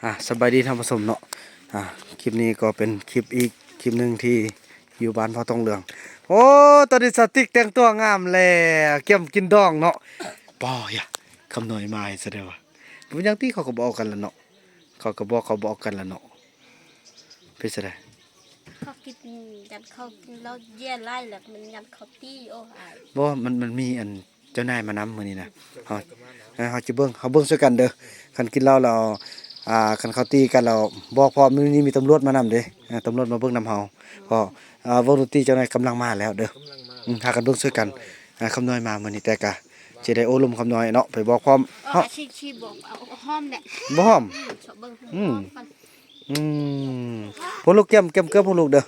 ອ່າ ສະບາຍດີທ່ານຜູ້ຊົມເນາະ. ອ່າ ຄລິບນີ້ກໍເປັນຄລິບອີກຄລິບໜຶ່ງທີ່ຢູ່ບ້ານພໍ່ທອງເຫຼືອງ. ໂອ້ ຕອນນີ້ສາວຕິກແຕ່ງຕົວງາມແລ້ວ ກຽມກິນດອງເນາະ. ປ້ອຍະ ຄຳນ້ອຍມາໃຫ້ຊະແລ້ວວະ. ເປັນຫຍັງຕິ ເຂົາກໍບໍ່ເອົາກັນລະເນາະ. ເຂົາກໍບອກເຂົາບໍ່ເອົາກັນລະເນາະ. ເປັນຈັ່ງໃດ? ເຂົາກິນຢັນເຂົາກິນເຫຼົ້າເຢຍຫຼາຍແລ້ວມັນຢັນເຂົາຕີ. ໂອ້ ອາຍ. ບໍ່ ມັນ ມັນມີອັນ ເຈົ້ານາຍມານຳມື້ນີ້ນະ. ເຮົາ ເອີ ເຮົາຈະເບິ່ງ ເຮົາເບິ່ງຊ່ວຍກັນເດີ. ຄັນກິນເຫຼົ້າແລ້ວ ອ່າ ຄັນເຂົາຕີກັນແລ້ວ ບອກພ້ອມ. ມື້ນີ້ມີຕຳຫຼວດມານຳເດ້. ເອີ ຕຳຫຼວດມາເບິ່ງນຳເຮົາ. ເພາະ ອ່າ ວົງດົນຕີເຈົ້ານາຍກຳລັງມາແລ້ວເດີ. ອືມ ພາກັນເບິ່ງຊ່ວຍກັນ. ອ່າ ຄຳນ້ອຍມາມື້ນີ້ ແຕ່ກະຊິໄດ້ໂອ້ລົມຄຳນ້ອຍເນາະ ໄປບອກພ້ອມ. ເອີ ເຮົາ ຊິ ຊິບອກ ເອົາຫອມແຫຼະ. ບໍ່ຫອມ? ອືມ ຊອກເບິ່ງ. ອືມ ຫອມກ່ອນ. ອືມ ພວກລູກກຽມ ກຽມເກືອບພວກລູກເດີ.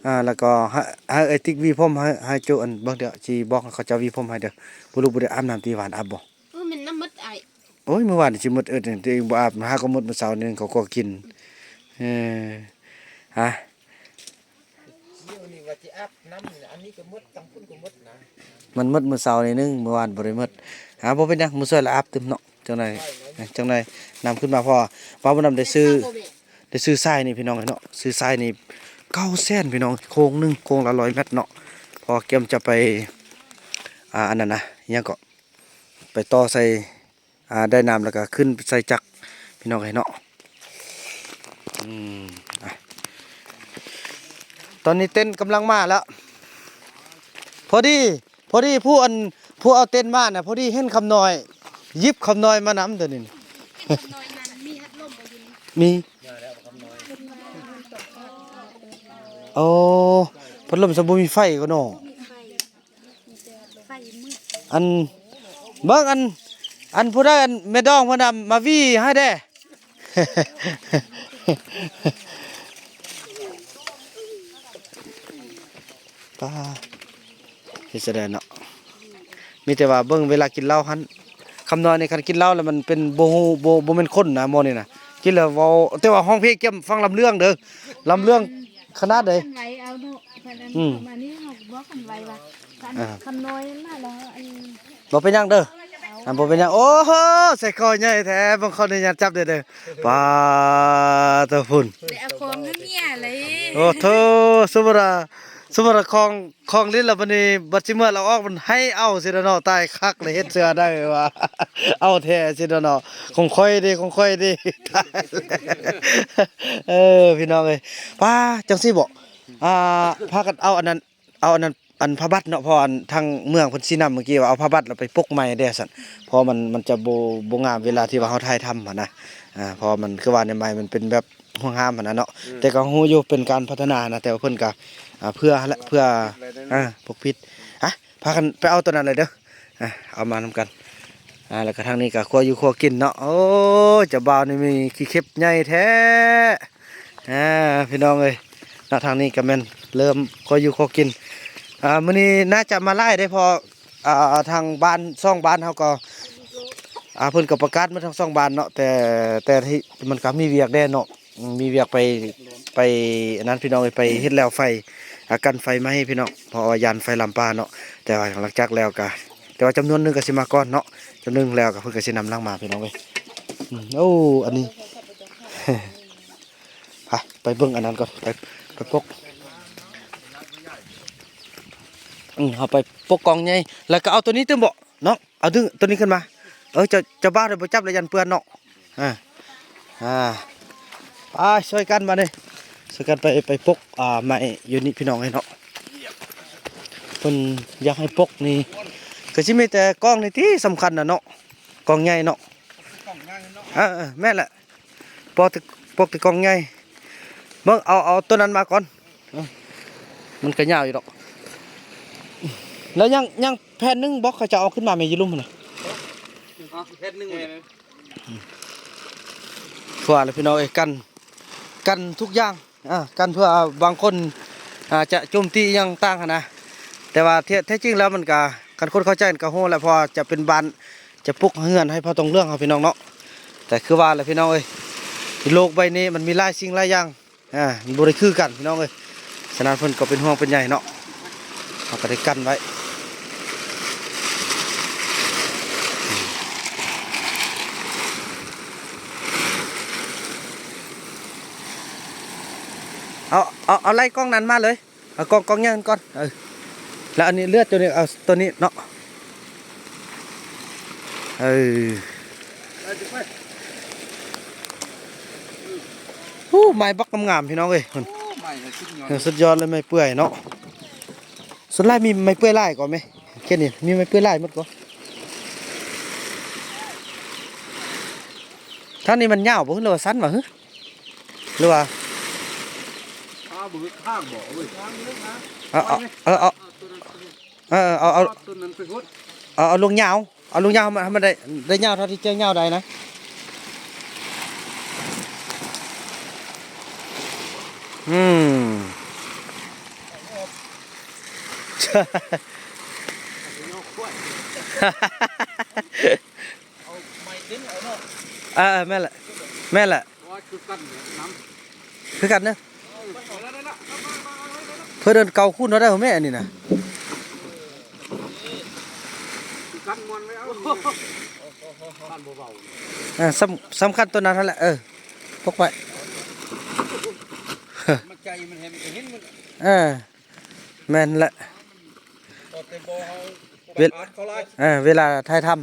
ອ່າ ແລ້ວກໍໃຫ້ ໃຫ້ໄອ້ຕິກຫວີຜົມ ໃຫ້ ໃຫ້ໂຈອັນເບິ່ງເດີ ຊິບອກໃຫ້ເຂົາເຈົ້າຫວີຜົມໃຫ້ເດີ. ພວກລູກບໍ່ໄດ້ອາບນ້ຳຕິ ຫວານອາບບໍ່? ເອີ ມັນນ້ຳໝົດອ້າຍ. ໂອ້ຍ ມື້ວານນີ້ຊິໝົດເອິດ ຕົວເອງບໍ່ອາບ ຫາກໍໝົດມື້ເຊົ້ານີ້ ເຂົາກໍກິນ. ເອີ ຮະ ນີ້ວ່າຊິອາບນ້ຳ ອັນນີ້ກໍໝົດ ທາງພຸ້ນກໍໝົດນະ. ມັນໝົດມື້ເຊົ້ານີ້ໜຶ່ງ ມື້ວານບໍ່ໄດ້ໝົດ. ຫາ ບໍ່ເປັນຫຍັງ ມື້ຊ່ວຍລະອາບຕື່ມເນາະ. ຈັ່ງໃດ ຈັ່ງໃດນຳຂຶ້ນມາ ເພາະວ່າບ່າວບຸນນຳໄດ້ຊື້ ໄດ້ຊື້ຊາຍນີ້ພີ່ນ້ອງເນາະ. ຊື້ຊາຍນີ້ເກົ້າແສນພີ່ນ້ອງ ໂຄງໜຶ່ງ ໂຄງລະຮ້ອຍແມັດເນາະ. ເພາະວ່າກຽມຈະໄປ ອ່າ ອັນນັ້ນນະ ຫຍັງເກາະ ໄປຕໍ່ໃສ່ ອ່າ ໄດ້ນ້ຳແລ້ວກໍຂຶ້ນໃສ່ຈັກພີ່ນ້ອງເອີຍເນາະ. ອືມ ອ່ະ ຕອນນີ້ເຕັນກຳລັງມາແລ້ວ. ພໍດີ ພໍດີຜູ້ອັນ ຜູ້ເອົາເຕັນມານະ ພໍດີເຫັນຄຳນ້ອຍ ຫຍິບຄຳນ້ອຍມານຳ. ຕົວນີ້ ເຫັນຄຳນ້ອຍນັ້ນ ມີພັດລົມບໍ່ຢູ່ນີ້? ມີ. ໂອ້ ພັດລົມຊະບໍ່ມີໄຟກໍເນາະ. ອັນ ເບິ່ງ ອັນ ອັນຜູ້ໃດ ອັນແມ່ດອງເພິ່ນນະ ມາຫວີໃຫ້ແດ່. ປ້າ ເຮັດຈັ່ງໃດເນາະ. ມີແຕ່ວ່າເບິ່ງເວລາກິນເຫຼົ້າຫັ້ນ ຄຳນ້ອຍນີ້ ຄັນກິນເຫຼົ້າແລ້ວມັນເປັນ ບໍ່ຮູ້ ບໍ່ ບໍ່ແມ່ນຄົນນະ ໝໍນີ້ນະ. ກິນແລ້ວເວົ້າ ແຕ່ວ່າຮ້ອງເພງກຽມຟັງລຳເລື່ອງເດີ ລຳເລື່ອງຂະໜາດໃດ. ເພິ່ນໄຫວເອົາເນາະ ເພິ່ນອັນ ອືມ ປະມານນີ້ ເຮົາກໍບອກເພິ່ນໄຫວວ່າ ຄັນ ອ່າ ຄຳນ້ອຍມາແລ້ວ ອັນ ບໍ່ເປັນຫຍັງເດີ ອັນ ບໍ່ເປັນຫຍັງ. ໂອ້ໂຫ ໃສ່ຄໍໃຫຍ່ແທ້ ເບິ່ງ ຂໍອະນຸຍາດຈັບເດີ ເດີ. ປ້າ ເຈົ້າພຸ້ນ ໄດ້ເອົາຂອງໃຫ້ເມຍເລີຍ. ໂອ້ໂທ ສົມມຸດວ່າ ສົມມຸດວ່າຂອງ ຂອງຫຼິ້ນລະ ບັດນີ້ ບັດຊິເມືອລາວອອກ ມັນໃຫ້ເອົາຊີ້ລະເນາະ. ຕາຍຄັກເລີຍ ເຮັດເຊື່ອໄດ້ວ່າ ເອົາແທ້ຊີ້ລະເນາະ. ຂອງຂ້ອຍເດ້ ຂອງຂ້ອຍເດ້ ຕາຍແລ້ວ. ເອີ ພີ່ນ້ອງເອີຍ ປ້າ ຈັ່ງຊີ້ບໍ ອ່າ ພາກັນເອົາອັນນັ້ນ ເອົາອັນນັ້ນ ອັນຜ້າບັດເນາະ ເພາະອັນທາງເມືອງເພິ່ນຊີ້ນຳເມື່ອກີ້ວ່າ ເອົາຜ້າບັດແລ້ວໄປປົກໃໝ່ເດ້ຊັ້ນ ເພາະມັນ ມັນຈະບໍ່ ບໍ່ງາມເວລາທີ່ວ່າເຮົາຖ່າຍທຳຫັ້ນນະ. ອ່າ ເພາະມັນຄືວ່າໃນໄມ້ມັນເປັນແບບ ຫ່ວງຫ້າມຫັ້ນນະເນາະ. ອືມ ແຕ່ກໍຮູ້ຢູ່ເປັນການພັດທະນານະ ແຕ່ວ່າເພິ່ນກໍ ອ່າ ເພື່ອຫັ້ນແຫຼະ ເພື່ອ ອ່າ ປົກປິດ. ອ່ະ ພາກັນໄປເອົາຕົວນັ້ນເລີຍເດີ. ອ່ະ ເອົາມານຳກັນ. ອ່າ ແລ້ວກໍທາງນີ້ກໍຄົວຢູ່ຄົວກິນເນາະ. ໂອ້ ເຈົ້າບ່າວນີ້ມີຂີ້ເຂັບໃຫຍ່ແທ້. ອ່າ ພີ່ນ້ອງເອີຍເນາະ ທາງນີ້ກໍແມ່ນເລີ່ມຄົວຢູ່ຄົວກິນ. ອ່າ ມື້ນີ້ໜ້າຈະມາຫຼາຍເດ້ ເພາະ ອ່າ ທາງບ້ານ ສອງບ້ານເຮົາກໍ ອ່າ ເພິ່ນກໍປະກາດໝົດທັງສອງບ້ານເນາະ ແຕ່ ແຕ່ທີ່ມັນກໍມີວຽກແດ່ເນາະ ມີວຽກໄປ ໄປອັນນັ້ນພີ່ນ້ອງເອີຍ ໄປເຮັດແລວໄຟ ອ່າ ກັນໄຟໃໝ່ພີ່ນ້ອງ ເພາະວ່າຢ້ານໄຟລາມປ່າເນາະ. ແຕ່ວ່າຫຼັງຈາກແລ້ວກໍ ແຕ່ວ່າຈຳນວນໜຶ່ງກໍຊິມາກ່ອນເນາະ ຈຳນວນໜຶ່ງແລ້ວກໍເພິ່ນກໍຊິນຳຫຼັງມາພີ່ນ້ອງເອີຍ. ອືມ ໂອ້ ອັນນີ້ ໄປ ໄປເບິ່ງອັນນັ້ນກ່ອນ ໄປ ໄປປົກ ອືມ ເຮົາໄປປົກກອງໃຫຍ່ ແລ້ວກໍເອົາຕົວນີ້ຕື່ມເບາະ ນ້ອງ ເອົາດຶງຕົວນີ້ຂຶ້ນມາ. ເອີ ເຈົ້າ ເຈົ້າບ່າວໄດ້ບໍ່ຈັບແລ້ວຢ້ານເປື້ອນເນາະ. ອ່າ ອ່າ ໄປຊ່ວຍກັນບາດນີ້ ຊ່ວຍກັນໄປ ໄປປົກ ອ່າ ໄມ້ຢູ່ນີ້ພີ່ນ້ອງເອີຍເນາະ. ເພິ່ນຢາກໃຫ້ປົກນີ້ ກໍຊິມີແຕ່ກອງນີ້ຕິສຳຄັນນະເນາະ ກອງໃຫຍ່ເນາະ. ເອີ ເອີ ແມ່ນແຫຼະ ປົກແຕ່ ປົກແຕ່ກອງໃຫຍ່. ເບິ່ງ ເອົາ ເອົາຕົວນັ້ນມາກ່ອນ ເອີ ມັນກໍຍາວຢູ່ດອກ. ແລ້ວຍັງ ຍັງແຜ່ນໜຶ່ງບໍ່ ເຂົາຈະເອົາຂຶ້ນມາແມ່ນຢູ່ລຸ່ມຫັ້ນນະ. ເອົາແຜ່ນໜຶ່ງ ວ່າແລ້ວພີ່ນ້ອງເອີຍ ກັນ ກັນທຸກຢ່າງ ອ່າ ກັນເພື່ອ ອ່າ ບາງຄົນ ອ່າ ຈະໂຈມຕີອີ່ຫຍັງຕ່າງຫັ້ນນະ. ແຕ່ວ່າແທ້ ແທ້ຈິງແລ້ວມັນກະ ຄັນຄົນເຂົ້າໃຈມັນກະຮູ້ແຫຼະ ເພາະວ່າຈະເປັນບ້ານ ຈະປຸກເຮືອນໃຫ້ພໍ່ທອງເຫຼືອງເຮົາພີ່ນ້ອງເນາະ. ແຕ່ຄືວ່າແຫຼະພີ່ນ້ອງເອີຍ ໂລກໃບນີ້ມັນມີຫຼາຍສິ່ງຫຼາຍຢ່າງ ອ່າ ມັນບໍ່ໄດ້ຄືກັນພີ່ນ້ອງເອີຍ. ສະນັ້ນເພິ່ນກໍເປັນຫ່ວງເປັນໃຍເນາະ ເຮົາກໍໄດ້ກັນໄວ້. ເອົາ ເອົາ ເອົາໄລ່ກ້ອງນັ້ນມາເລີຍ ເອົາກ້ອງ ກ້ອງໃຫຍ່ຫັ້ນກ່ອນ ເອີ ແລ້ວອັນນີ້ເລືອກຕົວນີ້ ເອົາຕົວນີ້ເນາະ ເອີ ໂອ້ ໄມ້ບັກງາມໆ ພີ່ນ້ອງເອີຍ ໂອ້ ໄມ້ລະສຸດຍອດ ເອີ ສຸດຍອດເລີຍ ໄມ້ເປື່ອຍເນາະ ສ່ວນຫຼາຍມີໄມ້ເປື່ອຍຫຼາຍກວ່າແມ ເຂດນີ້ມີໄມ້ເປື່ອຍຫຼາຍໝົດກວ່າ ທາງນີ້ມັນຍາວບໍ່ ຫຼືວ່າສັ້ນຫວາ ຫຼືວ່າ ອ້າວ ບໍ່ເຮັດທາງບໍ່ເວີຍ ເອົາ ເອົາ ເອົາ ເອົາ ເອີ ເອົາ ເອົາ ເອົາ ເອົາ ເອົາລົງຍາວ ເອົາລົງຍາວ ໃຫ້ມັນ ໃຫ້ມັນໄດ້ ໄດ້ຍາວເທົ່າທີ່ເຈົ້າຍາວໄດ້ນະ ອືມ ເອີ ແມ່ນແຫຼະ ແມ່ນແຫຼະ ຄືກັນເດີ ເພິ່ນເອີ້ນເກົາຄູນເທົ່າໃດແມ່ ອັນນີ້ນະ ອ່າ ສຳ ສຳຄັນຕົວນັ້ນຫັ້ນແຫຼະ ເອີ ປົກໄວ້ ເອີ ແມ່ນແຫຼະ ເວ ເອີ ເວລາຖ່າຍທຳ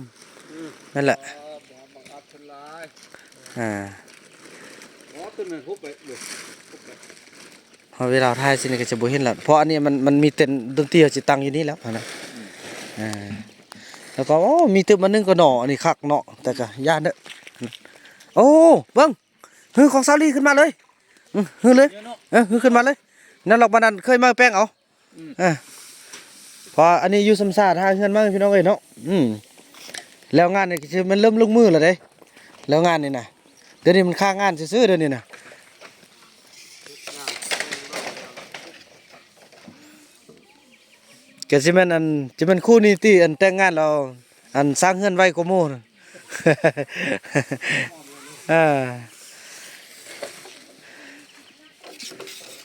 ແມ່ນແຫຼະ ອ່າ ເຮົາເວລາເຮົາຖ່າຍຊິນີ້ກໍຈະບໍ່ເຫັນລະ ເພາະອັນນີ້ມັນ ມັນມີເຕັນດົນຕີ ເຮົາຊິຕັ້ງຢູ່ນີ້ແລ້ວຫັ້ນນະ ອ່າ ແລ້ວກໍ ໂອ້ ມີຕຶບມາໜຶ່ງກໍໜໍ ອັນນີ້ຄັກເນາະ ແຕ່ກໍຢ້ານເດີ ໂອ້ ເບິ່ງ ຮືຂອງຊາວລີຂຶ້ນມາເລີຍ ອື ຮືເລີຍ ເອີ ຮືຂຶ້ນມາເລີຍ ນັ້ນລອກບານນັ້ນເຄີຍມາແປງເອົາ ອືມ ເອີ ເພາະອັນນີ້ຢູ່ຊຳຊາ ຖ້າເຮືອນມາ ພີ່ນ້ອງເອີຍເນາະ ອືມ ແລ້ວງານນີ້ຊິແມ່ນເລີ່ມລົງມືແລ້ວເດ້ ແລ້ວງານນີ້ນະ ດຽວນີ້ມັນຄ້າງງານຊື່ໆ ດຽວນີ້ນະ ກໍຊິແມ່ນອັນ ຊິແມ່ນຄູ່ນີ້ຕິ ອັນແຕ່ງງານແລ້ວ ອັນສ້າງເຮືອນໄວກວ່າໝູ່ ເອີ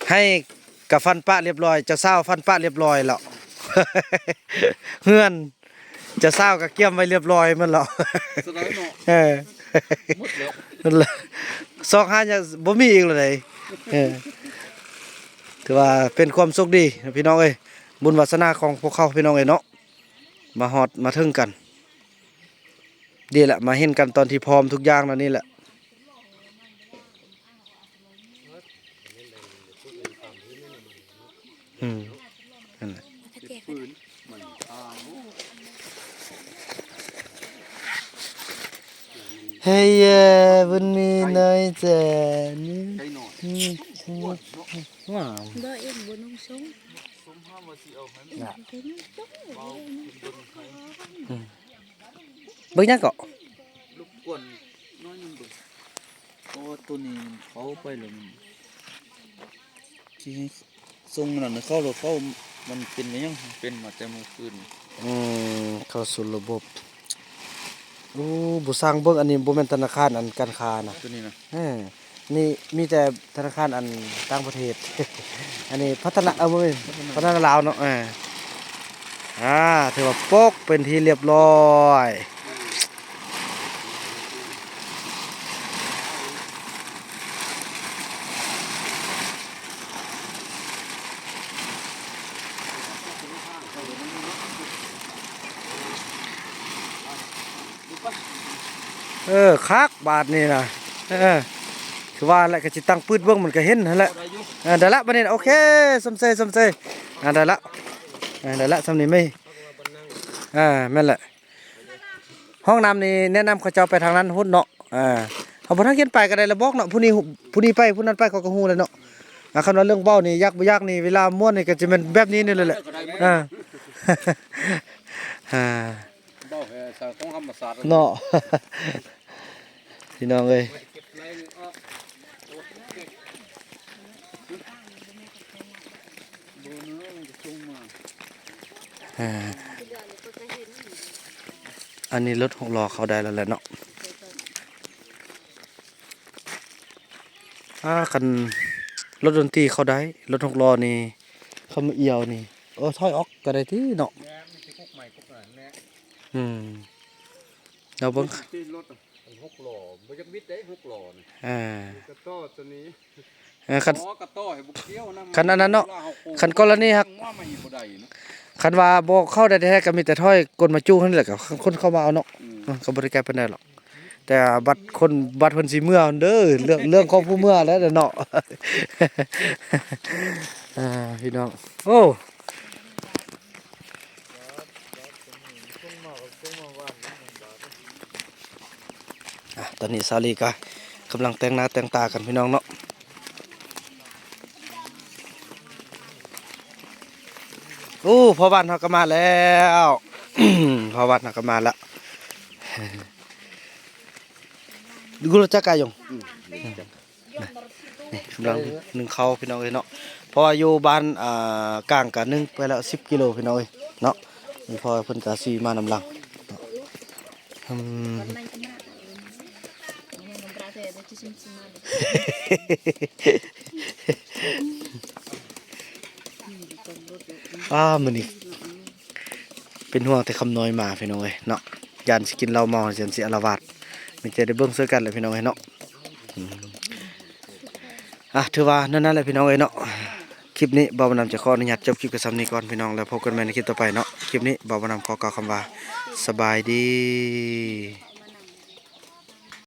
ໃຫ້ກະຟັນປະລຽບລ້ອຍ ເຈົ້າສາວຟັນປະລຽບລ້ອຍແລ້ວ ເຮືອນ ເຈົ້າສາວກໍກຽມໄວ້ລຽບລ້ອຍໝົດແລ້ວ ສະໄດເນາະ ເອີ ໝົດແລ້ວ ນັ້ນລະ ຊອກຫາຍັງບໍ່ມີອີກແລ້ວໃດ ເອີ ຖືວ່າເປັນຄວາມໂຊກດີພີ່ນ້ອງເອີຍ ບຸນວາສະໜາຂອງພວກເຮົາພີ່ນ້ອງເອີຍເນາະ ມາຮອດມາເຖິງກັນ ດີລະ ມາເຫັນກັນຕອນທີ່ພ້ອມທຸກຢ່າງແລ້ວນີ້ແຫຼະ. ອືມ ນັ້ນແຫຼະ ເຮີຍ ບຸນມີນ້ອຍແຈ ນີ້ ງາມ ບໍ່ເອັນ ບໍ່ນຸ່ງຊົງ ນະ ອືມ ເບິ່ງຫຍັງເກາະ? ລົບກວນໜ້ອຍໜຶ່ງເບິ່ງ ເພາະວ່າໂຕນີ້ເຂົາໄປແລ້ວ ທີ່ສົ່ງນັ້ນເຂົາ ເຂົາ ມັນເປັນຫຍັງ? ເປັນມາແຕ່ມື້ຄືນ. ອືມ ເຂົ້າສູ່ລະບົບ. ໂອ້ ບໍ່ຊ່າງເບິ່ງ ອັນນີ້ບໍ່ແມ່ນທະນາຄານ ອັນ ການຄ້ານະ ໂຕນີ້ນະ. ເອີ ນີ້ມີແຕ່ທະນາຄານອັນຕ່າງປະເທດ ອັນນີ້ພັດທະນາ ເອີ ບໍ່ແມ່ນ ພັດທະນາລາວເນາະ. ເອີ ອ່າ ຖືວ່າປົກເປັນທີ່ລຽບລ້ອຍ. ເອີ ຄັກບາດນີ້ນະ. ເອີ ຄືວ່າແຫຼະ ກໍຊິຕັ້ງປຶດເບິ່ງ ມັນກໍເຫັນຫັ້ນແຫຼະ. ເອີ ໄດ້ລະ ບາດນີ້ ໂອເຄ ຊົມເຊີຍ ຊົມເຊີຍ. ອ່າ ໄດ້ລະ ເອີ ໄດ້ລະ ຊ່ຳນີ້ແມ່. ອ່າ ແມ່ນແຫຼະ. ຫ້ອງນ້ຳນີ້ແນະນຳເຂົາເຈົ້າໄປທາງນັ້ນພຸ້ນເນາະ. ເອີ ເຮົາບໍ່ທັນເຫັນໄປກໍໄດ້ລະບອກເນາະ. ຜູ້ນີ້ ຜູ້ນີ້ໄປ ຜູ້ນັ້ນໄປ ເຂົາກໍຮູ້ແລ້ວເນາະ. ອ່າ ຄັນວ່າເລື່ອງເວົ້ານີ້ ຢາກບໍ່ຢາກນີ້ ເວລາມ່ວນນີ້ກໍຈະແມ່ນແບບນີ້ນີ້ແຫຼະ. ເອີ ອ່າ ເວົ້າໃຫ້ໃສ່ຂອງທຳມະຊາດເນາະ ພີ່ນ້ອງເອີຍ. ອ່າ ອັນນີ້ລົດຫົກລໍ້ເຂົ້າໄດ້ແລ້ວແຫຼະເນາະ. ອ່າ ຄັນລົດດົນຕີເຂົ້າໄດ້ ລົດຫົກລໍ້ນີ້ ເຂົ້າມາອຽວນີ້ ໂອ້ ຖອຍອອກກໍໄດ້ຕິເນາະ. ອືມ ລອງເບິ່ງ. ຫົກລໍ້ ບໍ່ຢາກບິດເດ້ ຫົກລໍ້ນີ້ ອ່າ ກະຕໍ່ຕົວນີ້ ເອີ ຄັນ ອໍ ກະຕໍ່ໃຫ້ບຸກກ່ຽວນຳ ຄັນອັນນັ້ນເນາະ ຄັນກໍລະນີຫາກ ຄັນວ່າບໍ່ເຂົ້າໄດ້ແທ້ ກໍມີແຕ່ຖອຍກົ້ນມາຈູ້ຫັ້ນແຫຼະ ກໍຄົນເຂົ້າມາເອົາເນາະ ອືມ ເອີ ກໍບໍ່ໄດ້ໄກປານໃດດອກ ແຕ່ບັດຄົນ ບັດເພິ່ນຊິເມືອ ເດີ ເລື່ອງ ເລື່ອງຂອງຜູ້ເມືອແລ້ວເນາະ ອ່າ ພີ່ນ້ອງ ໂອ້ ອ່ະ ຕອນນີ້ສາວລີກໍກຳລັງແຕ່ງໜ້າແຕ່ງຕາກັນ ພີ່ນ້ອງເນາະ ໂອ້ ພໍ່ບ້ານເຮົາກໍມາແລ້ວ ພໍ່ບ້ານເຮົາກໍມາແລ້ວ Guru Cakayong. ນີ້ກຳລັງໜຶ້ງເຂົ້າພີ່ນ້ອງເອີຍເນາະ ເພາະວ່າຢູ່ບ້ານ ອ່າ ກາງກະໜຶ້ງໄປແລ້ວສິບກິໂລພີ່ນ້ອງເອີຍເນາະ ພໍ່ເພິ່ນກະຊິມານຳຫຼັງເນາະ ອືມ ອ່າ ມື້ນີ້ ເປັນຫ່ວງແຕ່ຄຳນ້ອຍມາພີ່ນ້ອງເອີຍເນາະ ຢ້ານຊິກິນເຫຼົ້າເມົາ ຢ້ານຊິອາລະວາດ ມີແຕ່ໄດ້ເບິ່ງຊ່ວຍກັນແຫຼະພີ່ນ້ອງເອີຍເນາະ ອືມ ອ່ະ ຖືວ່ານັ້ນແຫຼະພີ່ນ້ອງເອີຍເນາະ ຄລິບນີ້ບ່າວບຸນນຳຈະຂໍອະນຸຍາດຈົບຄລິບກັນສ່ຳນີ້ກ່ອນພີ່ນ້ອງ ແລ້ວພົບກັນໃໝ່ໃນຄລິບຕໍ່ໄປເນາະ ຄລິບນີ້ບ່າວບຸນນຳຂໍກ່າວຄຳວ່າ ສະບາຍດີ.